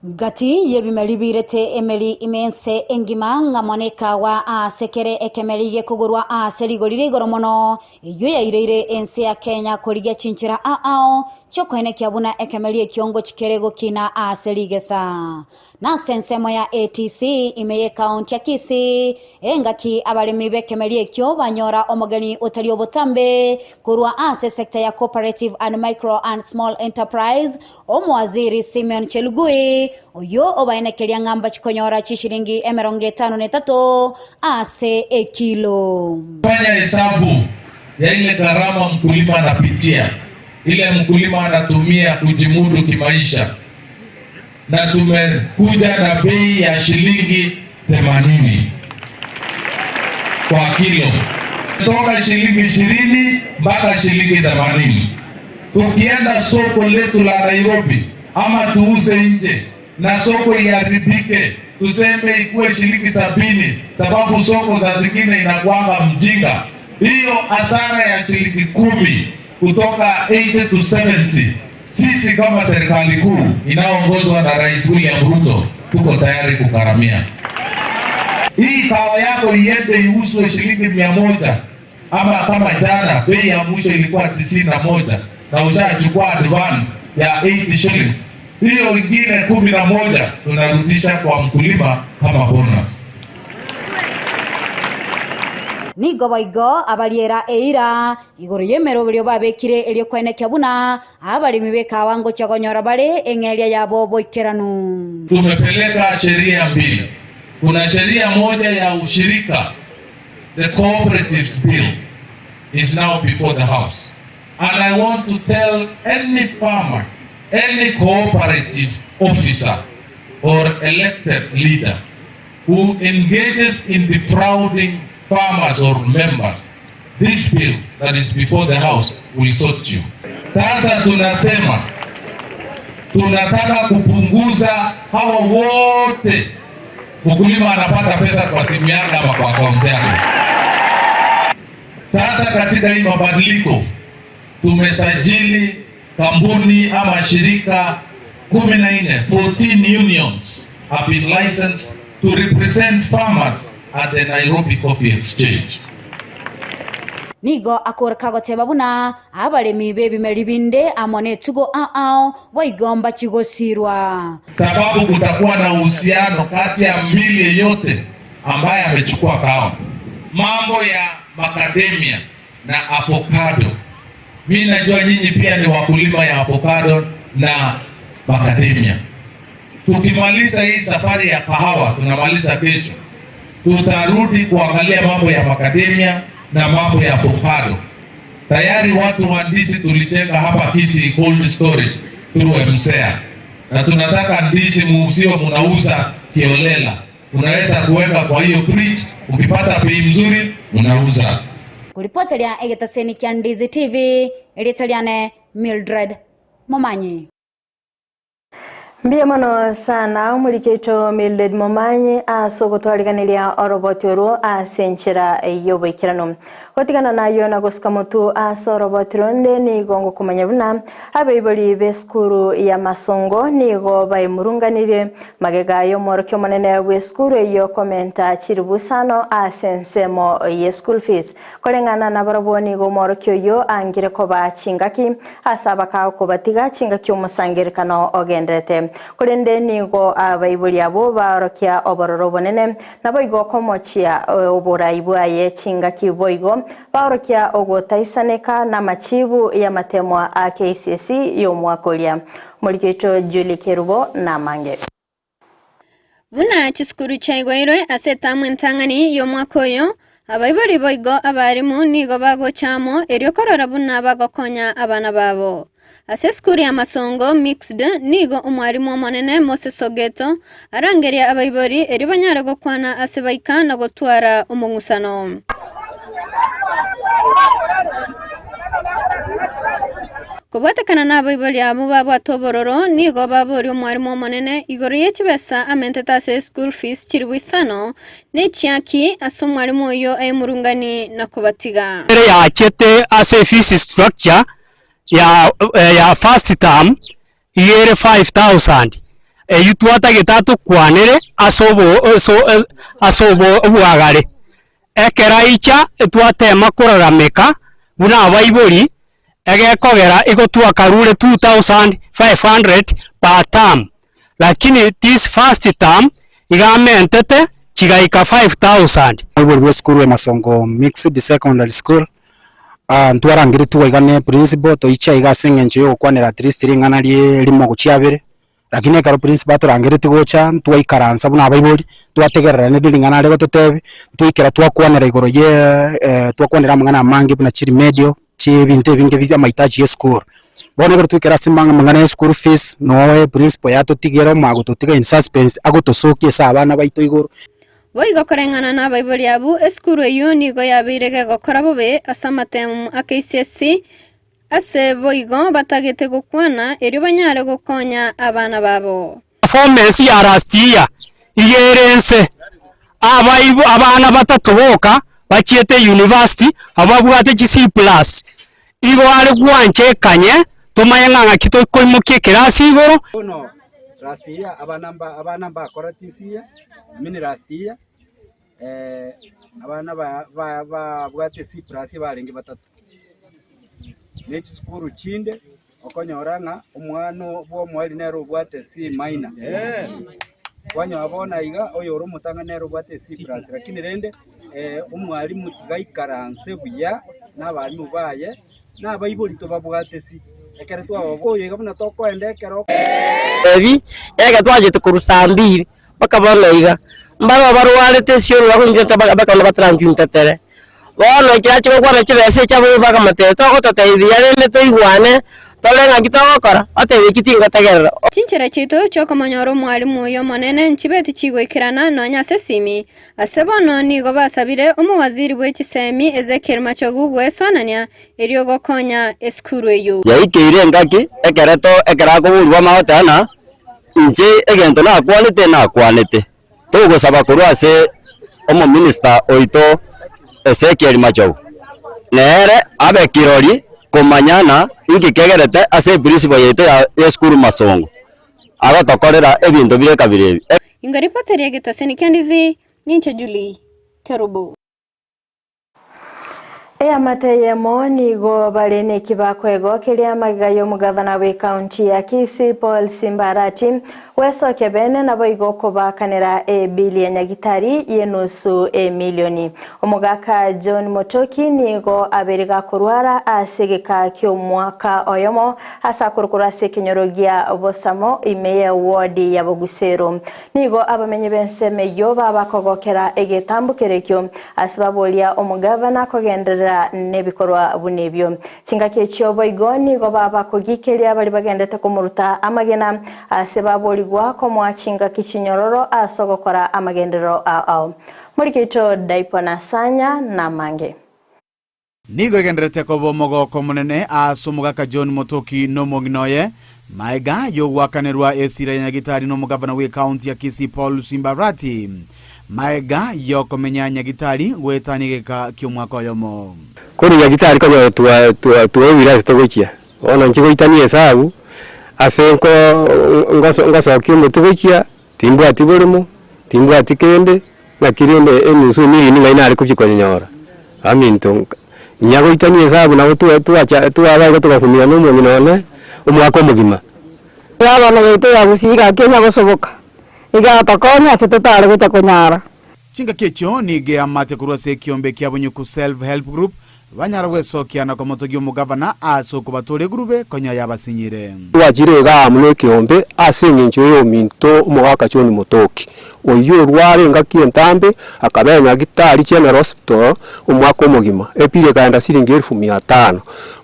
Gati y'ebimeri biirete emeri ime ense engima, ng'amo nekaagwa aase kere ekemeri gekogorwa aase rigori ria igoro mono, eyio yaireire ense ya Kenya korigia chinchera ao ao chi'okoenekia buna ekemeri ekio ngochi kere gokina aase rigesa. Nase ensemo ya ATC ime y'ekaunti ya Kisii, engaki abaremi b'ekemeri ekio banyora omogeni otari obotambe korwa ase esector ya Cooperative and Micro and Small Enterprise, Omowaziri Simeon Chelugui, oyio obaenekeria ng'a mbachikonyora chishilingi 53 ase ekilo. Fanya hesabu ya ile gharama mkulima anapitia, ile mkulima anatumia kujimudu kimaisha, na tumekuja na bei ya shilingi 80 kwa kilo, toka shilingi 20 mpaka shilingi 80. Tukienda soko letu la Nairobi ama tuuze nje na soko iharibike, tuseme ikuwe shilingi 70, sababu soko saa zingine inakuanga mjinga. Hiyo hasara ya shilingi 10 kutoka 80 to 70, sisi kama serikali kuu inayoongozwa na Rais William Ruto tuko tayari kugharamia. Hii kahawa yako iende iuzwe shilingi 100 ama kama jana bei ya mwisho ilikuwa 91 na ushachukua advance ya 80 shillings, hiyo ingine 11 tunarudisha kwa mkulima kama bonus. Nigo boigo abariera eira igoro y'emeroberio babekire erio koenekia buna abaremi b'ekawa ngochia konyora bare eng'eria yabo boikeranu. Tumepeleka sheria mbili. Kuna sheria moja ya ushirika, the cooperatives bill is now before the house. And I want to tell any farmer, any cooperative officer or elected leader who engages in defrauding farmers or members, this bill that is before the house will sort you. Sasa tunasema tunataka kupunguza hawa wote. Mkulima anapata pesa kwa simu yake ama kwa akaunti yake. Sasa katika hii mabadiliko tumesajili kampuni ama shirika 14, 14 unions have been licensed to represent farmers at the Nairobi Coffee Exchange. Nigo akoreka goteba buna abaremi b'ebimeri binde amo na etugo ao ao boigo mbachigosirwa. Sababu kutakuwa na uhusiano kati ya mili yeyote ambaye amechukua kahawa. Mambo ya macadamia na avocado, mi najua nyinyi pia ni wakulima ya avocado na macadamia. Tukimaliza hii safari ya kahawa, tunamaliza kesho, tutarudi kuangalia mambo ya macadamia na mambo ya avocado. Tayari watu wa ndizi tulijenga hapa Kisii cold storage through MSEA, na tunataka ndizi muuziwe, munauza kiolela, unaweza kuweka kwa hiyo fridge, ukipata bei mzuri unauza. Kuripoteria egetaseni kia Ndizi TV, eritaliane Mildred Momanyi. Mbuya mono sana omorikeito Mildred Momanyi ase ogotwariganeria oroboti orwo ase enchera y'oboikeranu. Gotigana nayo na gosuka motu ase oroboti ronde nigo ngokomanya buna abaibori b'esukuru ya Masongo nigo baimurunganirie magega y'omworokia omonene bw'esukuru eyo komenta chiribusano ase ensemo ye school fees. Koreng'ana na barabwo nigo omworokia oyo angire koba chingaki ase abaka kobatiga chingaki omosangerekano ogenderete. Korende nigo abaibori abo baorokia obororo obonene nabo igo komochia oborai bwaye chingaki boigo baorokia ogotaisaneka na machibu ya matemwa a KCSE y'omwaka oria. Morikeito Julie Kerubo na mange. Buna chisukuru chiaigweirwe ase etamu entang'ani y'omwaka oyo, abaibori boigo abarimu nigo bagocha amo erio korora buna bagokonya abana babo. Ase esukuru ya Masongo Mixed nigo omwarimu omonene Moses Ogeto arangeria abaibori erio banyare gokwana ase baika na gotwara omong'usano. Kobwatekana nabaibori abwo babwate obororo, nigo baboria omwarimu omonene igoro ye chibesa amentete ase school fees chilifu isano ne chiaki ase omwarimu oyio aimurungani na kobatiga. Ere yachete ase fees structure ya ya first term iga ere 5000 eywo twatagete atokwanere ase obo ase obo obwagare. Ekero aicha twatema korarameka buna abaibori egekogera igo twakarure 2500 per term, lakini this first term iga amentete chigaika 5000. Omoibori bwa esukuru ya Masongo Mixed Secondary School, ntwarangeretigwe iga ne principal toiche iga ase eng'encho ya ogokwanera at least ring'ana rie rimo gochia abere, Lakini ekero principal atorangeretie gocha, ntwaikaransa buna abaibori, twategerera naende ring'ana are gototebia, ntwaikera twakwanera igoro ye twakwanera amang'ana amange buna chiremedial, chi ebinto ebinge bia amahitaji ya esukuru. Bono ekero twaikera ase amang'ana ya eschool fees, noe principal yatotigera omanya gototiga in suspense, agotosokia ase abana baito igoro. Boigo koreng'ana nabaibori abwo, esukuru eyio nigo yabeire gegokora bobe ase amatemu a KCSE, Ase boigo batagete gokwana, erio banyare gokonya abana babo. Performance ya last year iga ere ense, abaibo abana batato boka bachiete university abwo babwate chi C plus, igo are gwancha ekanye tomanye ng'a ng'aki tokoimokia ekerasi igoro. Bono last year abana mba abana mbakora this year, I mean last year. Abana babwate C plus barenge batato, ne chisukuru chinde okonyora ng'a omwana bwa omoerio nere obwate C minor. Kwanyora bono iga oyore omotang'ani nere obwate C plus lakini rende omwalimu tiga aikaranse buya na abalimu baye na abaibori tobabwate C. Ekero twababoyia iga buna tokoenda ekero. Ebi, ege twachete korwa saa mbiri mpaka bono iga, mbaro barwarete esioro bakonchunta bakona bataranchuntetere. Bono ekero achia gokwana chibesa echi abaibori bakamotebia, togototebia buya rende toigwane, tore ng'aki togokora, otebie eki tingotegerera. Chinchera chiaito chi'okomonyora omwalimu oyo omonene nchibe tichigoikerana nonya ase esimi. Ase bono nigo basabire omowaziri bwe chisemi Ezekiel Machogu gweswanania erio gokonya esukuru eyio. Yaikeire engaki ekero to ekero akoborigwa amagoteba ng'a inche egento nakwanete nakwanete. Togosaba korwa ase omominister oito Ezekiel Machogu, nere abe kirori komanya ng'a inki kegerete ase eprinciple yaito ya esukuru Masongo, agotokorera ebinto bire kabere ebi. Inga ripoti eria egetaseni kia Ndizi, ninche Julie Kerubo. Eamate eyemo nigo bare nekibaako keria amagega y'omogavana bw'ekaunti ya Kisii Paul Simba Arati gwesokia bene naboigo kobaakanera ebili ya nyagitari y'enusu emilioni. Omogaka John Motoki nigo abeire gakorwara ase egeka ki'omwaka oyomo ase akorukorwa ase ekenyoro gia Bosamo ime y'ewodi ya Bogusero. Nigo abamenyi b'ensemo eyio babakogokera egetambo kerekio ase baboria omogavana kogenderera nebikorwa buna ebio. Chingaki echio boigo nigo babakogikeria baria bagendete komoruta amagena ase baborigwa komoa chingaki chinyororo ase ogokora amagenderero ao ao. Morikeito Daipo na Sanya namange. Nigo egendererete koba omogoko omonene ase omogaka John Motoki na omong'ina oye, maega y'ogoakanerwa esira ya Nyagitari n'omogavana bw'ecounty ya Kisii Paul Simbarati, maega y'okomenya Nyagitari goetania egeka ki'omwaka oyomo. Korwa Nyagitari konyora twa twa twaoire ase togochia, bono inche goitania esabu, ase nko ngoso ngosokia omotwe gochia, timbwati boremo, timbwati kende, naki rende enusu emilioni ng'ai nare kochia konyenyora, aminto nka inyagoitania esabu nabo twa twacha twaba igo togafumia na omong'ina one, omwaka omogima. Gavana yaito ya Gusii gaki onya gosoboka, iga atokonye ase totare gocha konyara. Chingaki echio nigo eamate korwa ase ekiombe kia Bunyuku Self Help Group banyara gwesokia na komotogia omogavana ase okobatooria egurube konya yabasinyire. Twachire igaa amo nekeombe ase engencho y'ominto omogaka John Motoki, oyio orware engaki entambe akaba Nyagitari General Hospital omwaka omogima, epiri ekaenda siringi elfu mia tano.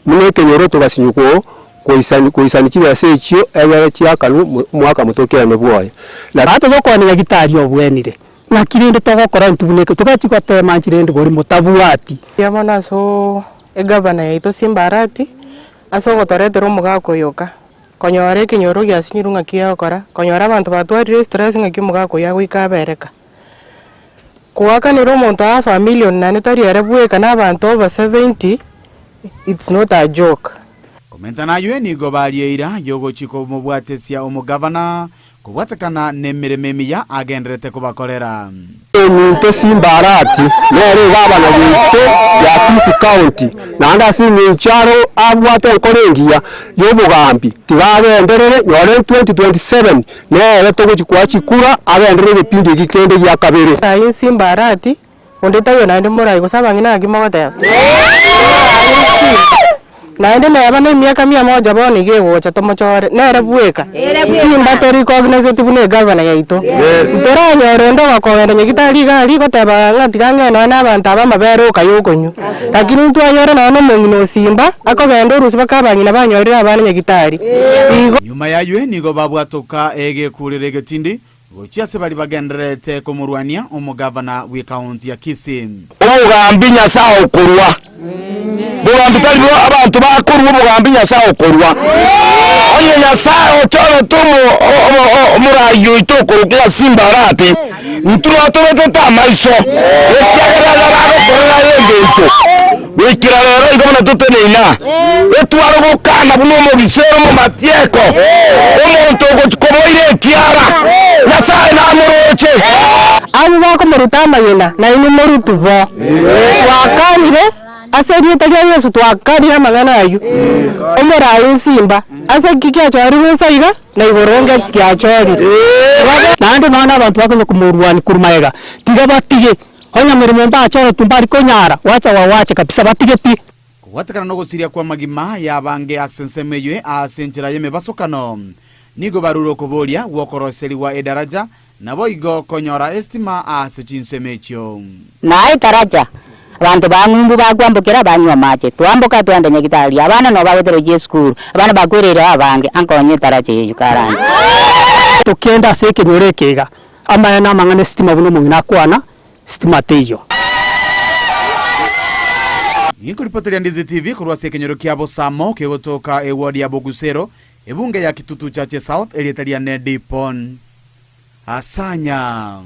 Buna ekenyoro togasinywa goisani goisani chibesa echio egere chiakanwe omogaka Motoki aeme bwoye. Na togokwana Nyagitari obwenire, Naki rende togokora intwe buna eke? Togachia goteema inche rende bori motabwati. Mbuya mono ase egavana yaito Simba Arati, ase ogotoretera omogaka oyo oka, konyora ekenyoro giasinyirwe ng'aki egokora, konyora abanto batwarire estress ng'aki omogaka oyo agoika abereka. Koakanera omonto half a million naende tari ere bweka na abanto over 70, it's not a joke. Komenta naywe nigo baria eira y'ogochia komobwatesia omogavana Kobwatekana nemeremo emiya agendererete kobakorera. Ominto Simba Arati nere egavana yaito ya Kisii County, naende ase eng'encho aro abwate enkoro engiya y'obogambi, tiga agenderere nyore 2027 nere togochi koa chikura agenderere egepindi eki kende gia kabere. Aye Simba Arati, Onde taiyo naende morai gose abang'ina naki mogoteba? Naende neba na emiaka mia moja bono iga egocha tomochore, nere bweka. Simba to recogniseti buna egavana yaito. Ntoranyore onde ogokogenda nyagitari iga aria goteba ng'a tiga ng'ende nonye na abanto aba amabere oka ya okonywa. Lakini ntwanyora nonye na omong'ina o Simba, akogenda orusia mpaka abang'ina banyorire abana nyagitari. Igo. Nyuma y'ayio nigo babwatoka egekurero egetindi Gochia ase baria bagendererete komorwania omogavana bw'ekaunti ya Kisii. Obogambi Nyasae okorua. Bogambi tari bo abanto bakorua obogambi Nyasae okorua. Onye Nyasae ochorete omo- omo- o- omoraai oito okorokwa ng'a Simba Arati, intwe twatobetete amaiso, ekiagera aya agokorera aye engencho. Goikera rero igo buna toteneine aa, otware gokana buna omobisa ore omomatieko, omonto ogochia koboira ekiara, Nyasae namoroche. Abwo bakomoruta amagena, nainwe morutwe bo. Twakanire ase erieta ria Yeso, twakanire amang'ana ayio. Omoraai ensimba, ase ki giachorirwe inse iga, na igoro nge giachorire. Naende nonya abanto bakonya komorwania korwa magega, tiga batige, onye meremo mbachoretwe mbari konyara, wacha wawache kabisa batige pi. Kobwatekana nogosiria kw'amagima y'abange ase ensemo eyio ase enchera y'emebasokano, nigo barure okoboria gw'okoroserigwa edaraja, naboigo konyora estima ase chinsemo echio. Na etaracha, abanto ba ng'umbu bakwambokera banywa amache, twamboka twende nyagitari, abana nabo bagotera gochia esukuru, abana bakwereire abange, ankonye etaracha eyio karanche. Tokende ase ekenyoro eke iga, amaya na amang'ana esitima buna omong'ina akwana, sitima teiyo. Ninkoripoteria Ndizi TV korwa ase ekenyoro kia Bosamo kegotoka eward ya Bogusero, ebunge ya Kitutu Chache South, erieta riane Dipon Asanya.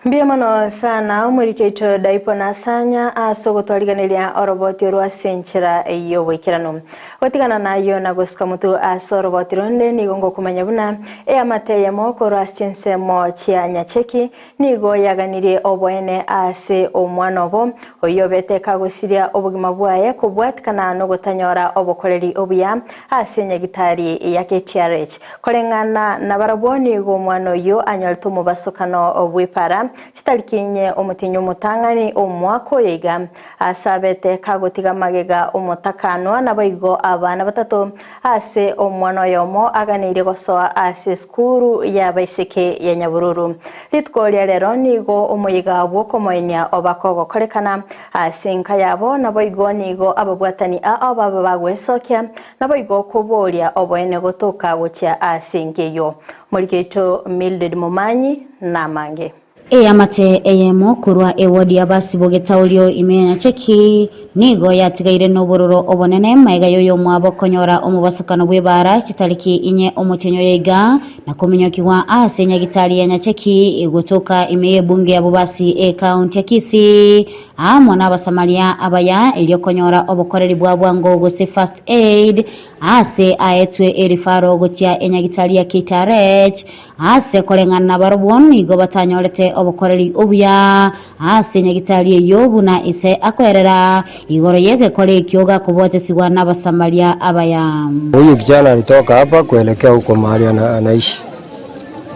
Mbuya mono sana omoriki oito Dipon Asanya ase ogotwariganeria oroboti orwo ase enchera y'oboikeranu. Gotigana nayio na gosuka motwe ase oroboti ronde nigo ngokomanya buna eamate eyemo korwa ase chinsemo chia Nyacheki Nigo yaganirie oboene ase omwana obo, oyio obete kagosiria obogima bwaye kobwatikana nogotanyora obokoreri obuya ase nyagitari ya KTRH. Koreng'ana nabarabwo nigo omwana oyio anyorete omobasokano bw'epara chitariki inye omotienyi omotang'ani omwaka oyo iga, ase abete kagotiga magega omotakanwa naboigo abana batato Ase omwana oyomo aganeirie gosoa ase esukuru y'abaiseke ya Nyabururu. Rituko ria rero nigo omoyega bw'okomoenia oba kogokorekana ase enka yabo, naboigo nigo ababwatani ao babe bagwesokia, naboigo koboria oboene gotoka gochia ase enka eyio. Morikeito Mildred Momanyi namange. Eamate eyemo korwa ewodi y'Abasibogetaorio ime ya Nyacheki nigo yatigaire nobororo obonene magega y'oyomwabo konyora omobasokano bw'ebaara chitariki inye omotienyi oyo iga na kominyokigwa ase nyagitari ya Nyacheki egotoka ime y'ebunge ya Bobasi ekaunti ya Kisii amo n'Abasamaria abaya erio konyora obokoreri bwa bwango gose first aid ase aetwe erifaro gochia enyagitari ya KTRH Ase koreng'ana nabarobwo nigo batanyorete obokoreri obuya ase nyagitari eyio, buna ise akoerera igoro y'egekora ekio gakobwatesigwa n'Abasamaria abaya. Huyu kijana alitoka hapa kuelekea huko mahali ana, anaishi.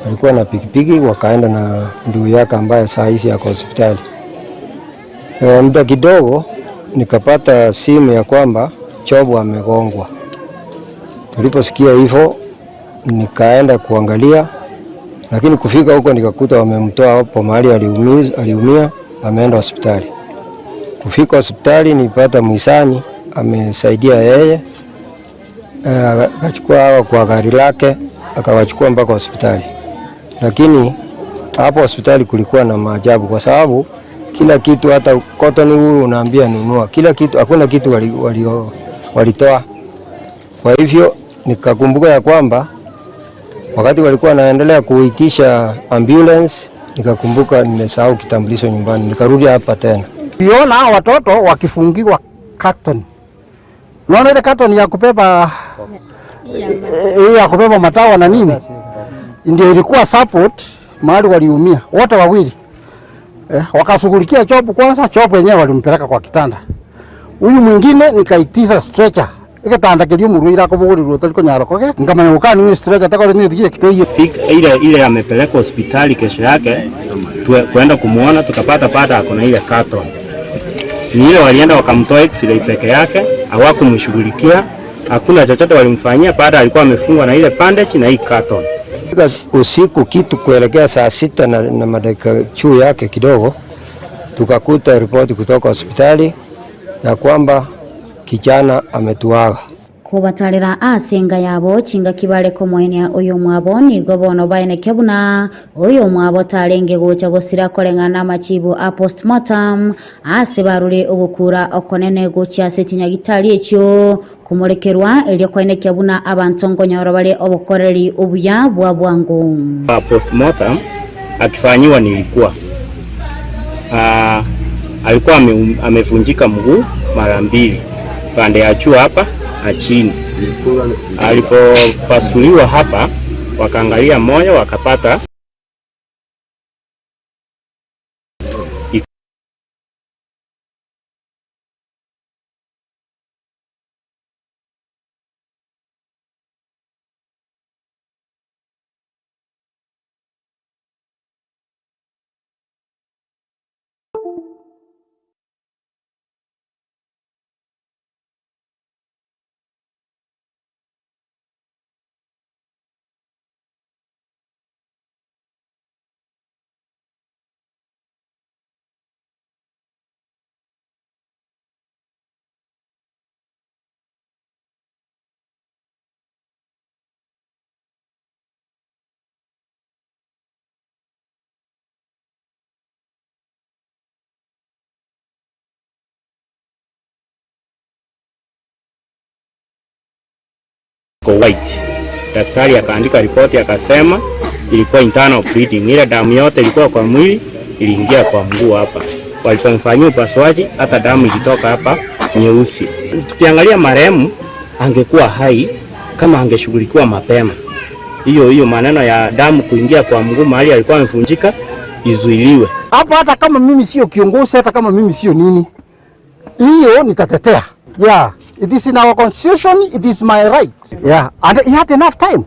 Alikuwa na pikipiki wakaenda na ndugu yake ambaye saa hizi ako hospitali. E, muda kidogo nikapata simu ya kwamba Chobo amegongwa. Tuliposikia hivyo nikaenda kuangalia, lakini kufika huko nikakuta wamemtoa hapo mahali aliumia, ameenda hospitali. Kufika hospitali nipata mwisani amesaidia yeye, eh, akachukua hawa kwa gari lake akawachukua mpaka hospitali. Lakini hapo hospitali kulikuwa na maajabu kwa sababu kila kitu, hata cotton wool unaambia nunua, kila kitu, hakuna kitu walitoa wali, wali kwa hivyo nikakumbuka ya kwamba wakati walikuwa wanaendelea kuitisha ambulance, nikakumbuka nimesahau kitambulisho nyumbani, nikarudi hapa tena. Niona watoto wakifungiwa carton. Unaona ile carton ya kubeba ya kubeba matawa na nini, ndio ilikuwa support mahali waliumia wote wawili eh, wakashughulikia Chopu kwanza. Chopu yenyewe walimpeleka kwa kitanda, huyu mwingine nikaitiza stretcher egetanda keria omorwaire akobogoreria otari konyara koge nkamanya gokani ng'a estretcher tekore neti geki teiyo. Ile ile amepelekwa hospitali kesho yake kwenda kumuona, tukapata pata ako na ile carton. Ni ile walienda wakamtoa x-ray peke yake, hawakumshughulikia, hakuna chochote walimfanyia. Baada alikuwa amefungwa na ile bandage na hii carton. Usiku kitu kuelekea saa sita na, na madakika juu yake kidogo, tukakuta ripoti kutoka hospitali ya kwamba kijana ametuaga. Kobatarera ase enga yabo chingaki bare komoenia oyomwabo, nigo bono baenekia buna oyomwabo tarenge gocha gosira koreng'ana namachibu a postmortem, ase barure ogokura okonene gochia ase chinyagitari echio komorekerwa, erio koenekia buna abanto nkonyora bare obokoreri obuya bwa bwango. Postmortem akifanyiwa nilikuwa alikuwa amevunjika mguu mara mbili pande ya juu hapa na chini. Alipopasuliwa hapa wakaangalia moyo wakapata. Iko white. Daktari akaandika ripoti akasema ilikuwa internal bleeding, ile damu yote ilikuwa kwa mwili iliingia kwa mguu hapa. Walipomfanyia upasuaji hata damu ilitoka hapa nyeusi. Tukiangalia marehemu angekuwa hai kama angeshughulikiwa mapema. Hiyo hiyo maneno ya damu kuingia kwa mguu mahali alikuwa amevunjika izuiliwe. Hapa hata kama mimi sio kiongozi, hata kama mimi sio nini, hiyo nitatetea. Yeah, it is in our constitution, it is my right. Yeah, and he had enough time.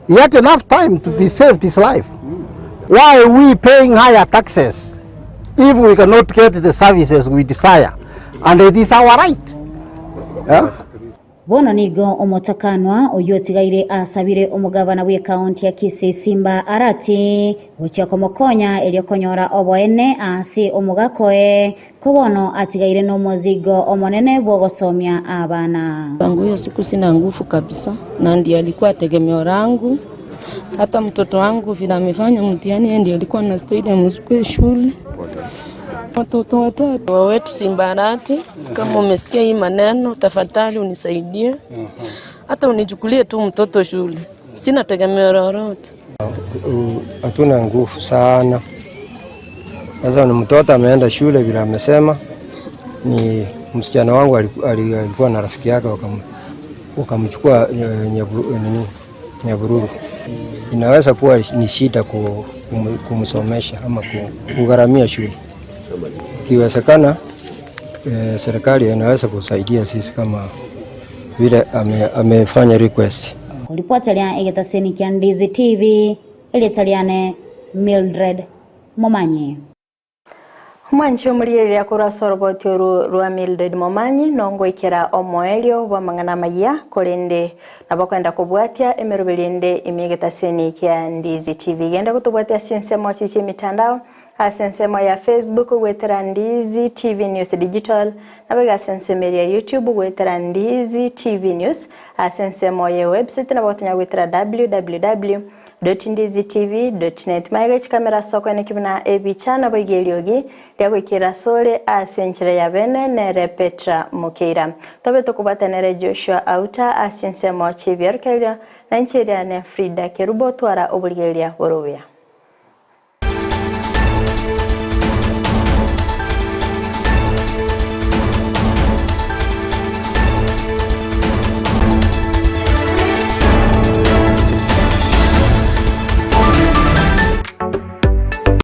He had enough time to be saved his life. Why are we paying higher taxes if we cannot get the services we desire? And it is our right. Yeah? Bono nigo omotakanwa oyio otigaire asabire omogabana bw'ekaunti ya Kisii Simba Arati gochia komokonya erio konyora oboene ase omogaka oye, ko bono atigaire nomozigo omonene bw'ogosomia abana. Tangu hiyo siku sina nguvu kabisa, na ndiye alikuwa tegemeo langu. Hata mtoto wangu vile amefanya mtihani, yeye ndiye alikuwa anastahili amchukue shule. Watoto watatu wa wetu Simba Arati, kama umesikia hii maneno, tafadhali unisaidie, hata unichukulie tu mtoto shule, sina tegemeo lolote. Hatuna nguvu sana. Sasa ni mtoto ameenda shule vile amesema, ni msichana wangu alikuwa na rafiki yake wakamchukua nini, Nyahururu. Inaweza kuwa ni shida kumsomesha ama kugharamia shule. Ikiwezekana serikali inaweza kusaidia sisi kama vile amefanya request. Kuripoteria egetaseni kia Ndizi TV, Elitaliane Mildred Momanyi. Mwanchi omuriereria korwa ase oroboti oru rwa Mildred Momanyi nongoikera omoerio bwa mang'ana maya korende nabo kwenda kobwatia emeroberi ende ime egetaseni kia Ndizi TV. Genda gotobwatia ase ensemo chichi emitandao ase ensemo ya Facebook gwetera Ndizi TV News Digital nabo iga ase ensemo ya YouTube gwetera Ndizi TV News ase ensemo ya website nabo gotonya gwetera w w w dot ndizi t v dot net. Maega chikamera soko ene kibuna ebicha nabo iga eriogi riagoikera sore ase enchera ya bene nere Petra Mukeira. Tobe tokobwatanere Joshua Auta ase ensemo chibiarukeria na enchera ne Frida Kerubo twara oborigereria borubuya.